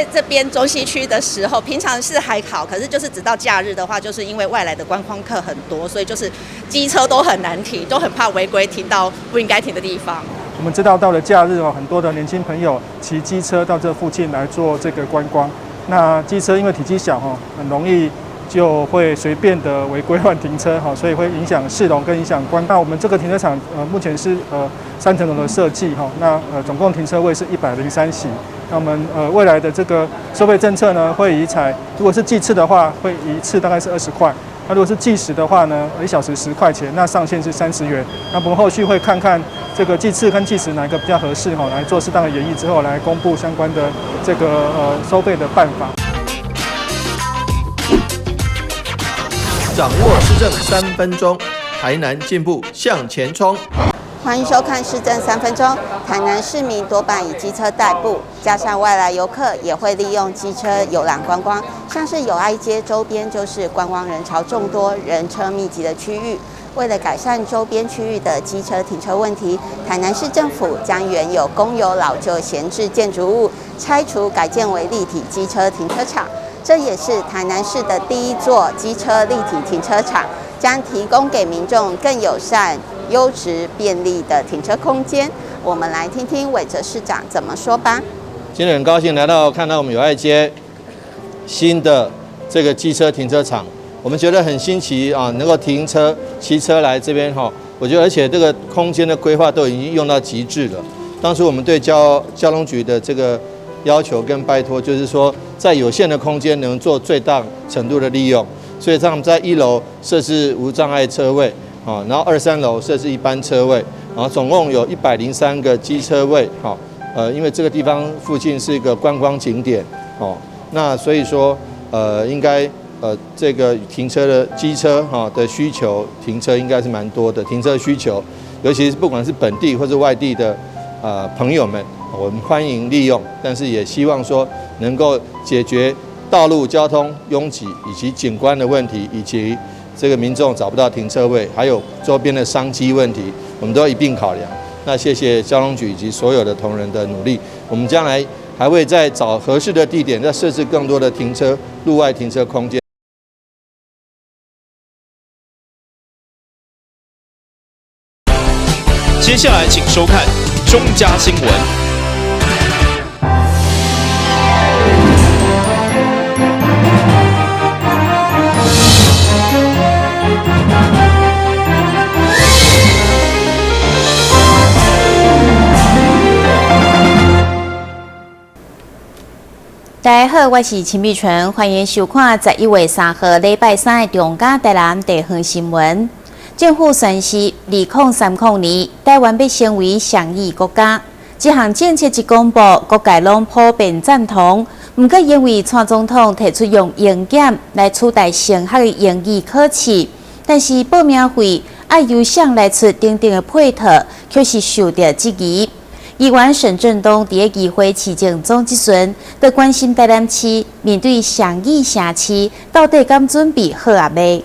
在這邊中西區的時候，平常是還好，可是就是直到假日的話，就是因為外來的觀光客很多，所以就是機車都很難停，都很怕違規停到不應該停的地方。我們知道到了假日哦，很多的年輕朋友騎機車到這附近來做這個觀光。那機車因為體積小哈，很容易就會隨便的違規亂停車哈，所以會影響市容跟影響觀。那我們這個停車場目前是三層樓的設計哈，那總共停車位是103席。那我們未來的這個收費政策呢，會以採如果是計次的話，會一次大概是20塊。那如果是計時的話呢，1小時10塊錢，那上限是30元。那我們後續會看看這個計次跟計時哪一個比較合適哈，來做適當的研議之後，來公布相關的這個收費的辦法。掌握市政3分鐘，台南進步向前衝。歡迎收看市政三分鐘。台南市民多半以機車代步，加上外來遊客也會利用機車遊覽觀光。像是友愛街周邊就是觀光人潮眾多、人車密集的區域。為了改善周邊區域的機車停車問題，台南市政府將原有公有老舊閒置建築物拆除，改建為立體機車停車場。這也是台南市的第一座機車立體停車場，將提供給民眾更友善、優質、便利的停車空間。我們來聽聽韋哲市長怎麼說吧。今天很高興來到看到我們友愛街新的這個機車停車場，我們覺得很新奇啊，能夠停車騎車來這邊哈，我覺得而且這個空間的規劃都已經用到極致了。當初我們對交通局的這個要求跟拜託，就是說在有限的空間能做最大程度的利用，所以他們在一樓設置無障礙車位啊，然後二三樓設置一般車位，然後總共有103個機車位，哈，因為這個地方附近是一個觀光景點，哦，那所以說，應該這個停車的機車哈的需求，停車應該是蠻多的，停車需求，尤其是不管是本地或是外地的朋友們，我們歡迎利用，但是也希望說能夠解決道路交通擁擠以及景觀的問題，以及這個民眾找不到停車位，還有周邊的商機問題，我們都要一併考量。那謝謝交通局以及所有的同仁的努力，我們將來還會再找合適的地點，再設置更多的停車路外停車空間。接下來請收看中嘉新聞。大家好，我是陳美純，歡迎收看11月3號禮拜三的中嘉台南地方新聞。政府宣示，2030年台灣欲成為雙語國家。這項政策一公布，各界攏普遍贊同。毋過，因為蔡總統提出用英檢來取代升學的英語考試，但是報名費愛由誰來出等等的配套，卻是受到質疑。議員沈振東佇咧議會市政總質詢，就關心台南市面對雙語城市，到底敢準備好矣未？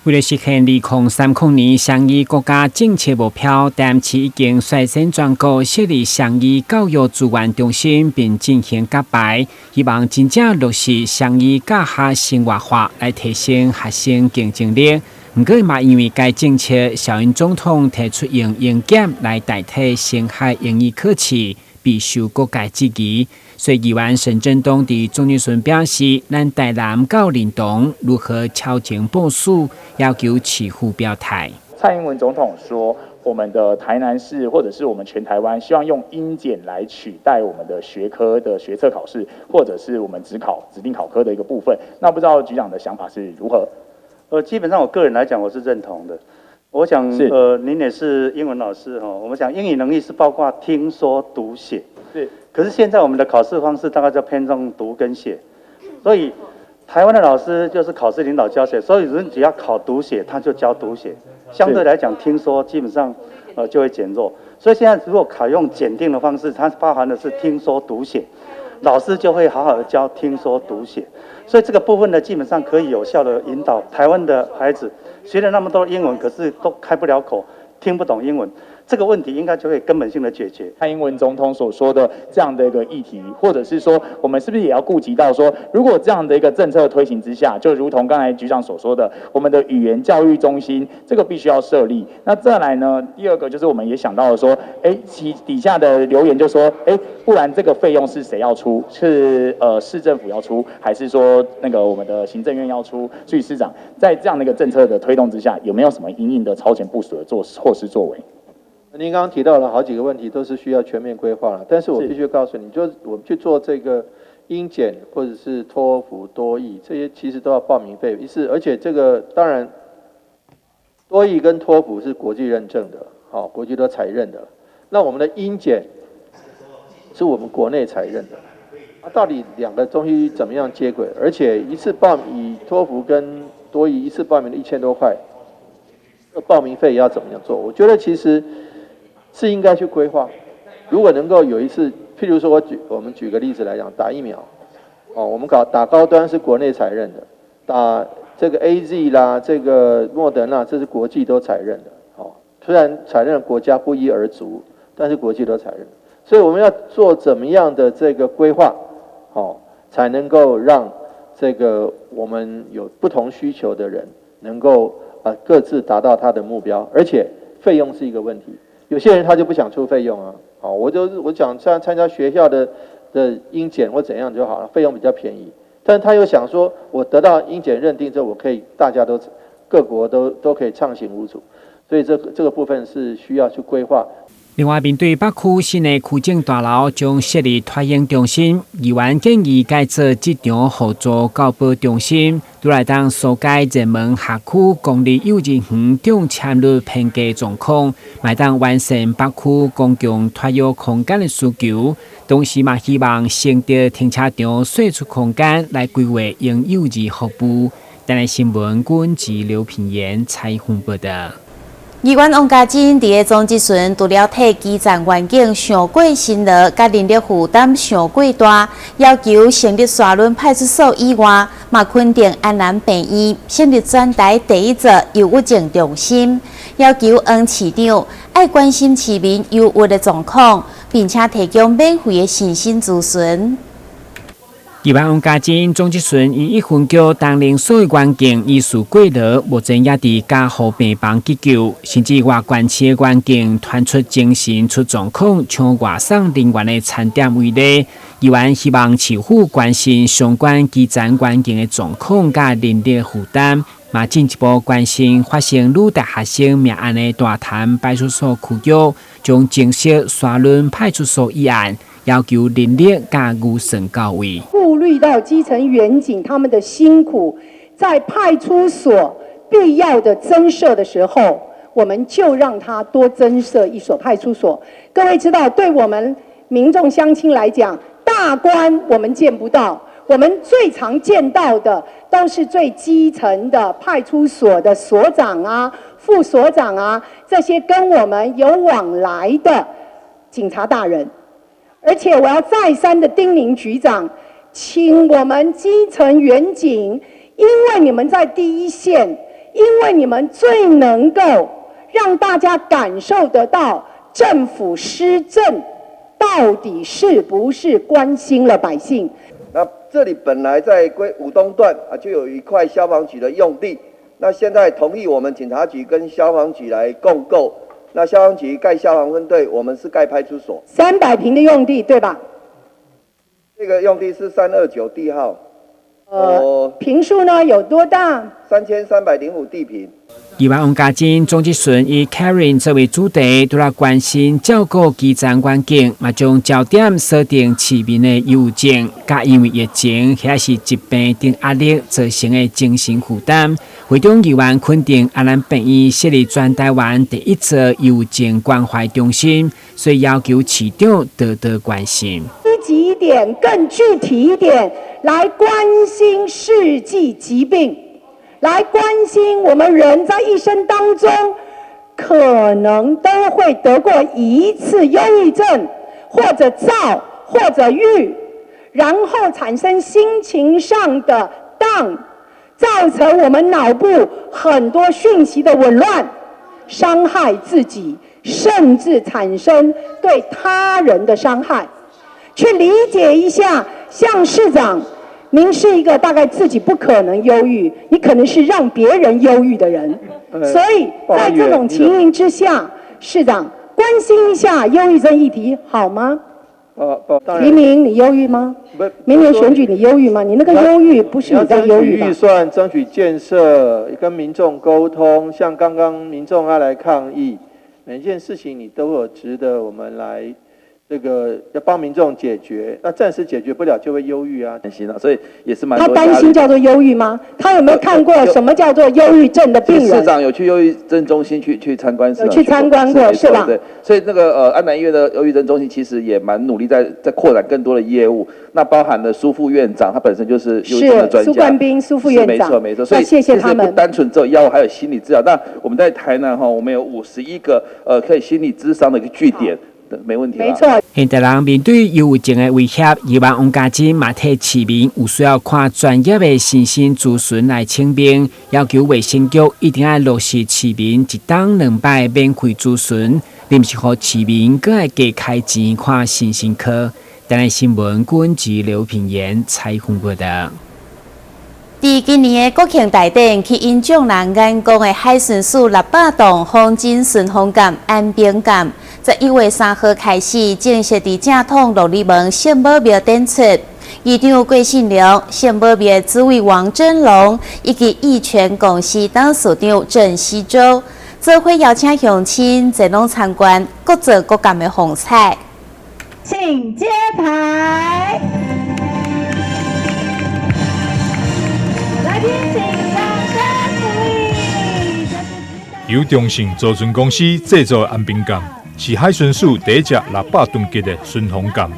為了實現2030年雙語國家政策目標，台南市已經率先全國設立雙語教育資源中心，並進行揭牌，希望真正落實雙語教學生活化，來提升學生競爭力。毋過嘛，因為該政策，小英總統提出用英檢來代替升學英語考試，備受各界質疑。所以議員沈振東佇總質詢表示，咱台南到屏東如何超前部署，要求市府表態。蔡英文總統說，我們的台南市或者是我們全台灣，希望用英檢來取代我們的學科的學測考試，或者是我們指考指定考科的一個部分。那不知道局長的想法是如何？基本上我個人來講，我是認同的。我想，您也是英文老師哈，我們講英語能力是包括聽說讀寫。可是現在我們的考試方式大概就偏重讀跟寫，所以台灣的老師就是考試領導教學，所以人只要考讀寫，他就教讀寫。相對來講，聽說基本上就會減弱。所以現在如果考用檢定的方式，它包含的是聽說讀寫，老師就會好好的教聽說讀寫。所以這個部分呢，基本上可以有效的引導台灣的孩子學了那麼多英文，可是都開不了口，聽不懂英文。这个问题应该就会根本性的解决。蔡英文总统所说的这样的一个议题，或者是说，我们是不是也要顾及到说，如果这样的一个政策推行之下，就如同刚才局长所说的，我们的语言教育中心这个必须要设立。那再来呢，第二个就是我们也想到了说，哎，其底下的留言就说，哎，不然这个费用是谁要出？是市政府要出，还是说那个我们的行政院要出？所以市长在这样的一个政策的推动之下，有没有什么因应的超前部署的做措施作为？您刚刚提到了好几个问题，都是需要全面规划了。但是我必须告诉你，就我们去做这个英检或者是托福、多益这些，其实都要报名费。一是，而且这个当然，多益跟托福是国际认证的，好，国际都采认的。那我们的英检是我们国内采认的。啊，到底两个东西怎么样接轨？而且一次报以托福跟多益一次报名的1000多块，报名费要怎么样做？我觉得其实是应该去规划，如果能够有一次，譬如说我们举个例子来讲，打疫苗，哦，我们搞打高端是国内采认的，打这个 AZ 啦，这个莫德纳，这是国际都采认的，哦，虽然采认的国家不一而足，但是国际都采认，所以我们要做怎么样的这个规划，哦，才能够让这个我们有不同需求的人能够各自达到他的目标，而且费用是一个问题。有些人他就不想出费用啊，好，我就我想参加学校的英检或怎样就好了，费用比较便宜。但他又想说，我得到英检认定之后，我可以大家都各国都可以畅行无阻，所以这个部分是需要去规划。另外，面对北区新的区政大楼将设立托婴中心，议员建议改做职场互助教保中心，拄来当疏解热门学区公立幼儿园中签率偏低状况，嘛当完善北区公共托育空间的需求。同时嘛，希望承德停车场释出空间来规划婴幼儿服务。台南新闻，阮是刘品言采访报道。议员王家珍佇咧总质询，除了替基层员警上过辛劳，佮人力负担上过大，要求成立沙仑派出所以外，嘛肯定安南病院成立全台第一座忧郁症中心，要求黄市长爱关心市民忧郁的状况，并且提供免费的身心咨询。议员王家珍总质询，伊一分局东宁所的员警医事过劳，目前也伫加护病房急救，甚至外县市的员警传出精神出状况，像外送人员的餐点为例。议员希望市府关心相关基层员警的状况佮人力负担，嘛进一步关心发生女大学生命案的大潭派出所区局，将增设沙仑派出所一案，要求人力佮预算到位。顾虑到基层员警他们的辛苦，在派出所必要的增设的时候，我们就让他多增设一所派出所。各位知道，对我们民众乡亲来讲，大官我们见不到，我们最常见到的都是最基层的派出所的所长啊、副所长啊，这些跟我们有往来的警察大人。而且我要再三的叮咛局长，请我们基层员警，因为你们在第一线，因为你们最能够让大家感受得到政府施政到底是不是关心了百姓。那这里本来在归五东段啊，就有一块消防局的用地，那现在同意我们警察局跟消防局来共构。那消防局盖消防分队，我们是盖派出所。300坪的用地，对吧？这个用地是329地号。坪数呢有多大？3305地坪。议员王家珍总质询以 Caring 作为主题，除了关心照顾基层员警，嘛将焦点锁定市民的忧郁症，佮因为疫情或是疾病等压力造成的精神负担。会中议员肯定安南病院设立全台湾第一座忧郁症关怀中心，所以要求市长多多关心。积极一点，更具体一点，来关心世纪疾病。来关心我们人在一生当中可能都会得过一次忧郁症，或者躁，或者郁，然后产生心情上的 down，造成我们脑部很多讯息的紊乱，伤害自己，甚至產生對他人的傷害。去理解一下，像市長，您是一個大概自己不可能憂鬱，你可能是讓別人憂鬱的人。所以在這種情形之下，市長關心一下憂鬱症議題好嗎？提名你憂鬱嗎？明年選舉你憂鬱嗎？你那個憂鬱不是你在憂鬱吧？預算，爭取建設，跟民眾溝通，像剛剛民眾要來抗議，每件事情你都有值得我們來這個要幫民眾解決，那暫時解決不了就會憂鬱啊。擔心啊，所以也是蠻。他擔心叫做憂鬱嗎？他有沒有看過什麼叫做憂鬱症的病人？市長有去憂鬱症中心去參觀，有去參觀過是吧？對，所以那個安南醫院的憂鬱症中心其實也蠻努力在擴展更多的業務，那包含了蘇副院長，他本身就是憂鬱症的專家。蘇冠斌蘇副院長，沒錯沒錯，所以謝謝他們。不單純只有藥物，還有心理治療。那我們在台南哈，我們有51個可以心理諮商的一個據點。沒問題。沒錯。現代人面對憂鬱症的威脅，議員王家珍嘛替市民有需要看專業的身心諮詢來請命，要求衛生局一定愛落實市民一冬兩擺免費諮詢，毋是予市民閣愛加開錢看身心科。台南新聞君及劉品言採訪報導。佇今年的國慶大典，吸引眾人眼光的海巡署600棟仿真順風艦安平艦，11月3號開始正式佇正統鹿耳門聖母廟展出。議長郭信良、聖母廟主委王真龍以及益全公司董事長鄭錫洲，做伙邀請鄉親前往參觀，各做各艦的風采。請揭牌。來賓請掌聲鼓勵。由中信造船公司製作的安平艦，是海巡署第一隻600噸級的巡防艦。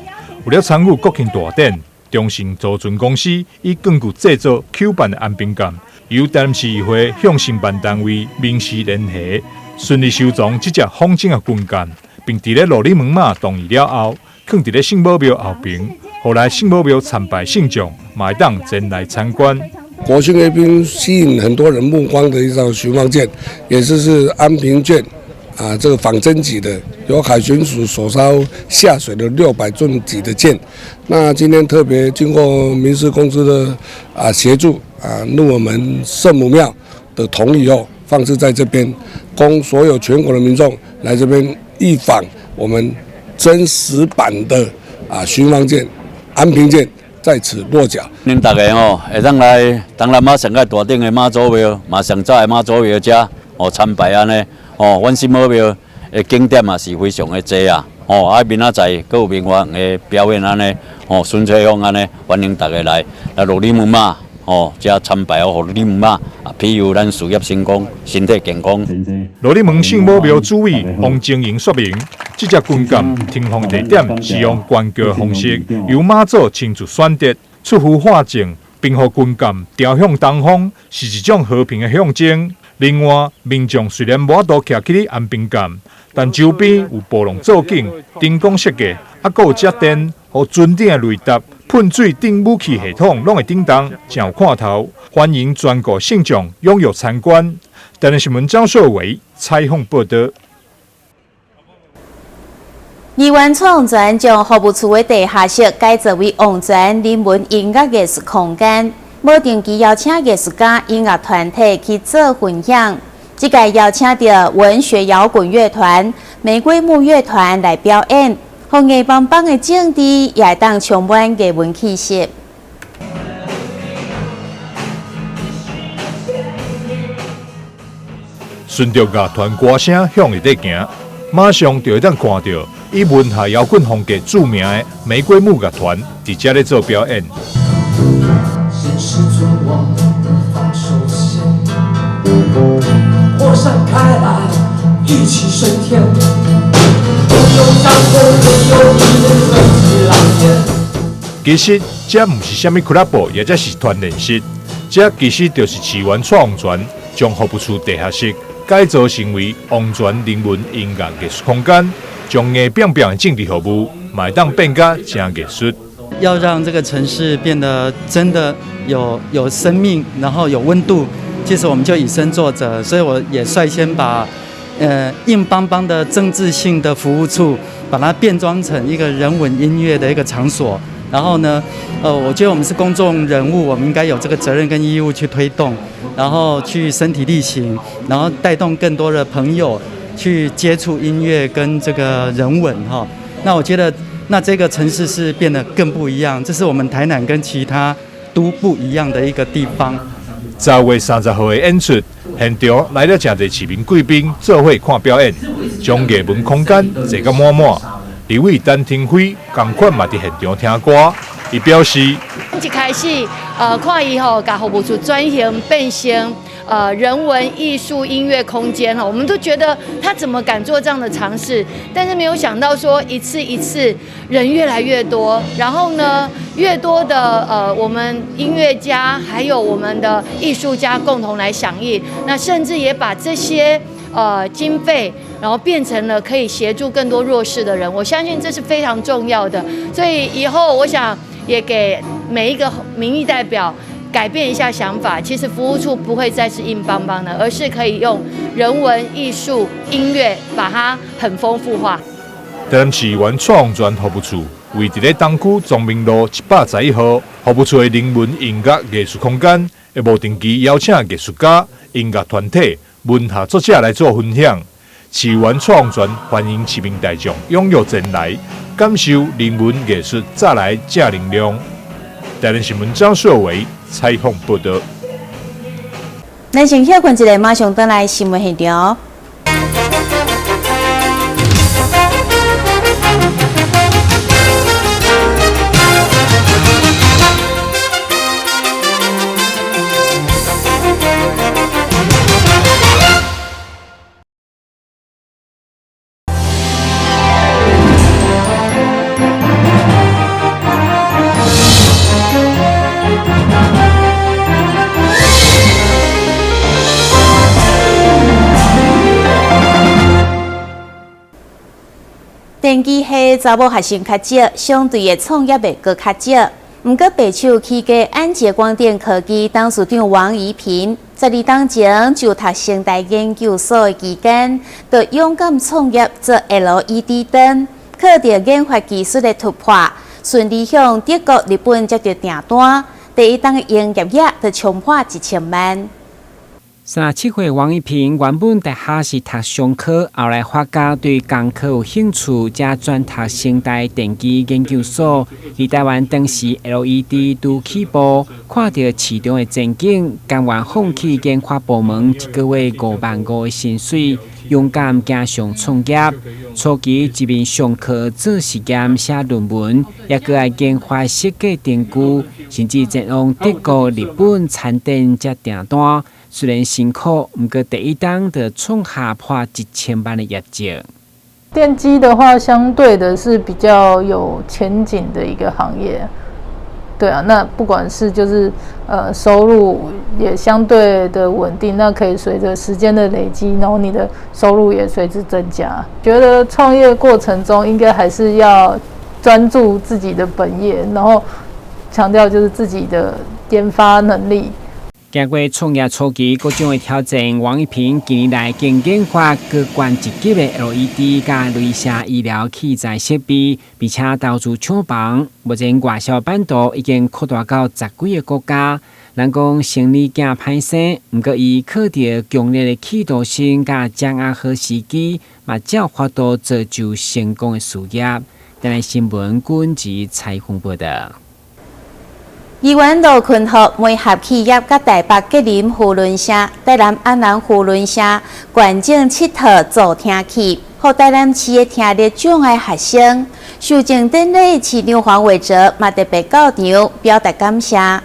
為了參與國慶大典，中信造船公司以根據製作 Q 版的安平艦，由台南市議會向承辦單位民事聯繫，順利收藏這隻仿真的軍艦，並佇咧鹿耳門碼動議了後，囥佇咧聖母廟後邊，予來聖母廟參拜信眾嘛會當前來參觀。國慶閱兵吸引很多人目光的一艘巡防艦，也就是安平艦，啊，這個仿真級的，由海巡署首艘下水的600噸級的艦。那今天特別經過民事公司的協助啊，鹿耳門聖母廟的同意後，放置在這邊，供所有全國的民眾來這邊一訪我們真實版的巡防艦安平艦。在此落腳。恁大家吼，會當來東南亞上蓋大頂的媽祖廟，嘛上早的媽祖廟遮哦參拜按呢哦，阮聖母廟的景點嘛是非常的濟啊哦，啊明仔載閣有明華園的表演按呢哦，孫翠鳳按呢，歡迎大家來來鹿耳門媽哦，遮參拜哦，予鹿耳門媽啊，庇佑咱事業成功，身體健康。鹿耳門聖母廟主委王晶瑩說明。這隻軍艦停放地點是用懸橋方式，由媽祖親自選擇，出符化境，並予軍艦朝向東方，是一種和平的象徵。另外，民眾雖然無法度徛起安平艦，但周邊有波浪造景、燈光設計，啊，閣有這電予船頂的雷達、噴水等武器系統攏會叮當，真有看頭。歡迎全國信眾踴躍參觀。台南新聞張秀偉採訪報導。議員創全將服務處的地下室改造為王泉人文音樂藝術空間，無定期邀請藝術家、音樂團體去做分享。這屆邀請著文學搖滾樂團、玫瑰木樂團來表演，予硬邦邦的政治也會當充滿藝文氣息。順著樂團歌聲向內底行，馬上就會當看著。以文學搖滾風格著名的玫瑰木樂團佇遮咧做表演。其實，這毋是啥物俱樂部，或者是團練室，這其實就是市原蔡王泉將服務處地下室改造成為王泉人文音樂藝術空間。將硬邦邦的政治服務，嘛會當變甲誠藝術。要讓這個城市變得真的有生命，然後有溫度。其實我們就以身作則，所以我也率先把硬邦邦的政治性的服務處，把它變裝成一個人文音樂的一個場所。然後呢，我覺得我們是公眾人物，我們應該有這個責任跟義務去推動，然後去身體力行，然後帶動更多的朋友去接觸音樂跟這個人文哈。那我覺得，那這個城市是變得更不一樣，這是我們台南跟其他都不一樣的一個地方。10月30號的演出，現場來了誠濟市民貴賓做伙看表演，將藝文空間坐甲滿滿。立委陳亭妃仝款嘛佇現場聽歌，伊表示：一開始，看伊吼，共服務處轉型變成人文藝術音樂空間吼，我們都覺得他怎麼敢做這樣的嘗試？但是沒有想到說一次一次人越來越多，然後呢，越多的我們音樂家還有我們的藝術家共同來響應，那甚至也把這些經費，然後變成了可以協助更多弱勢的人，我相信這是非常重要的。所以以後我想也給每一個民意代表改變一下想法，其實服務處不會再是硬邦邦的，而是可以用人文、藝術、音樂把它很豐富化。台南市議員蔡旺全服務處位佇咧東區忠明路111號，服務處的人文音樂藝術空間會無定期邀請藝術家、音樂團體、文學作者來做分享。市議員蔡旺全歡迎市民大眾踴躍前來，感受人文藝術帶來正能量。台南新聞張碩偉採訪報道。咱先歇睏一下，馬上轉來新聞現場。電機系查某學生較少，相對的創業會閣較少。毋過，白手起家安捷光電科技董事長王怡平，12當前就讀成大研究所的期間，就勇敢創業做 LED 燈，靠著研發技術的突破，順利向德國、日本接著訂單，第一檔的營業額就衝破1000萬。37歲王一平原本大學是讀商科，後來發覺對工科有興趣，才轉讀成大電機研究所。佇台灣當時 LED 拄起步，看著市場的前景，甘願放棄研發部門一個月5萬5的薪水，勇敢走上創業。初期一面上課做實驗、寫論文，也閣愛研發設計燈具，甚至前往德國、日本參展接訂單。雖然辛苦，毋過第一檔就創下破1000萬的業績。電機的話，相對的是比較有前景的一個行業。對啊，那不管是就是收入也相對的穩定，那可以隨着時間的累積，然後你的收入也隨之增加。覺得創業過程中應該還是要專注自己的本業，然後強調就是自己的研發能力。經過創業初期各種的挑戰，王一平近年來經研發高懸一級的 LED 佮雷射醫療器材設備，並且投資廠房，目前外銷版圖已經擴大到10幾个國家。人講生理囝歹生，毋過伊靠著強烈的企圖心佮掌握好時機，嘛才有法度造就成功的事業。台南新聞君子採訪報道。議員盧坤福媒合企業佮台北吉林扶輪社、台南安南扶輪社捐贈7套助聽器，予台南市的聽力障礙學生。受贈典禮，市長黃偉哲嘛特別到場表達感謝。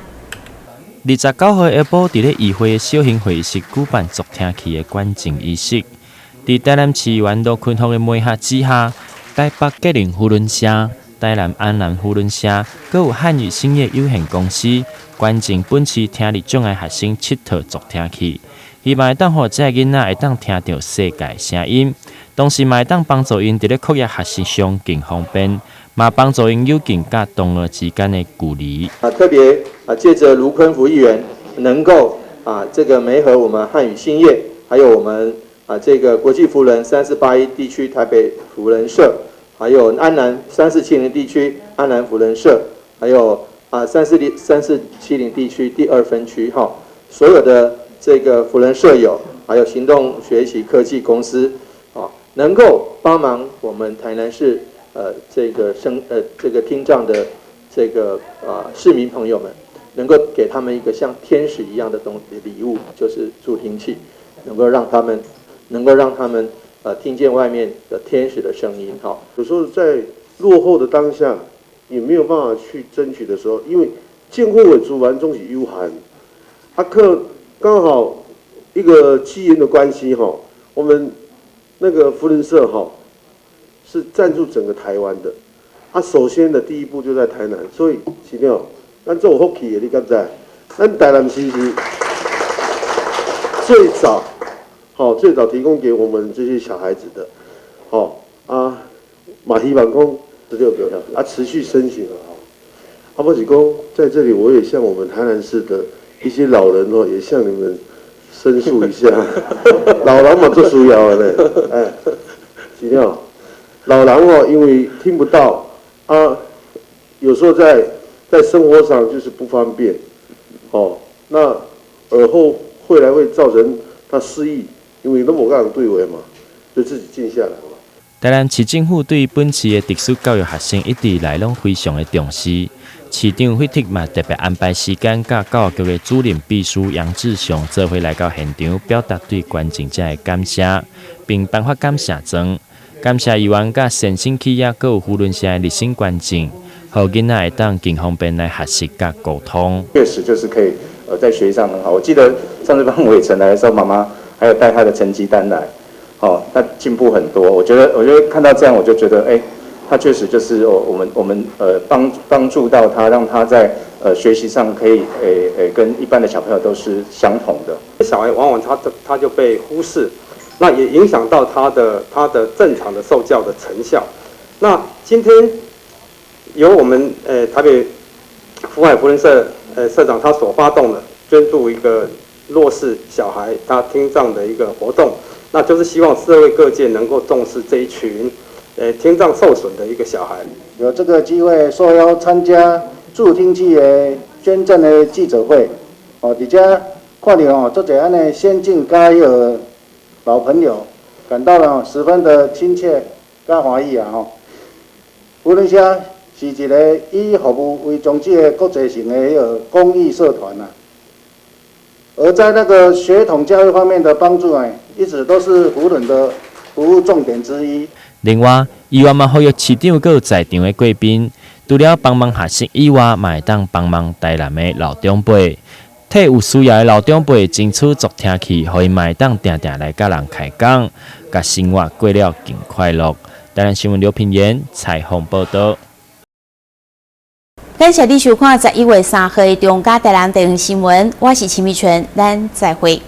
29號下晡，佇咧議會的小型會議室舉辦助聽器的捐贈儀式。佇台南市議員盧坤福的媒合之下，台北吉林扶輪社、台南安南扶輪社，閣有漢語興業有限公司捐贈本市聽力障礙學生7套助聽器，希望會當予這个囡仔會當聽著世界聲音，同時嘛會當幫助𪜶佇咧課業學習上更方便，嘛幫助𪜶有近佮同學之間的距離。特別借著盧坤福議員能夠這個媒合我們漢語興業，還有我們啊這個國際扶輪3481地區台北扶輪社，還有安南3470地區安南扶輪社，還有啊3470地區第二分區哈，所有的這個扶輪社友，還有行動學習科技公司，啊，能夠幫忙我們台南市這個這個聽障的這個啊市民朋友們，能夠給他們一個像天使一樣的東禮物，就是助聽器，能夠讓他們聽見外面的天使的聲音。哈，有時候在落後的當下，也沒有辦法去爭取的時候，因為政府的資源總是有限，啊，可剛好一個機緣的關係，哈，我們那個扶輪社哈是贊助整個台灣的，啊，首先的第一步就在台南，所以市長，咱做有福氣的，你敢知？咱台南市是最早，好，最早提供給我們這些小孩子的，好啊，嘛希望講16個啊，持續申請了啊。阿伯子公在這裡，我也向我們台南市的一些老人哦，也向你們申訴一下，老人嘛最需要的咧，哎，是了，老人哦，因為聽不到啊，有時候在生活上就是不方便，哦，那耳後會來會造成他失憶，因為都無共人對話嘛，就自己靜下來嘛。台南市政府對本市的特殊教育學生一直以來攏非常的重視，市長惠特嘛特別安排時間，佮教育局的主任秘書楊志雄做伙來到現場，表達對捐贈者的感謝，並頒發感謝狀，感謝議員佮善心企業，閣有扶輪社的熱心捐贈，予囡仔會當更方便來學習佮溝通。確實就是可以，在學習上很好。我記得上次幫偉成來的時候，媽媽還有帶他的成績單來。哦，他進步很多，我覺得看到這樣，我就覺得，哎，他確實就是我們幫助到他，讓他在學習上可以，跟一般的小朋友都是相同的。小孩往往他就被忽視，那也影響到他的正常的受教的成效。那今天由我們台北福海扶輪社社長他所發動的捐助一個弱勢小孩他聽障的一個活動。那就是希望社會各界能夠重視這一群，聽障受損的一個小孩。有這個機會受邀參加助聽器的捐贈的記者會，哦，佇遮看著哦，足濟按呢先進佮彼個老朋友，感到了十分的親切佮歡喜啊吼。扶輪社是一個以服務為宗旨的國際性的彼個公益社團啊。而在那個學童教育方面的幫助呢，一直都是扶輪的服務重點之一。另外，議員嘛呼籲市長閣有在場的貴賓，除了幫忙學習以外，嘛會當幫忙台南的老長輩，替有需要的老長輩爭取助聽器，予𪜶嘛會當定定來佮人開講，共生活過了更快樂。台南新聞劉品言採訪報導。感謝你收看11月3號的中嘉台南地方新聞，我是秦美泉，咱再會。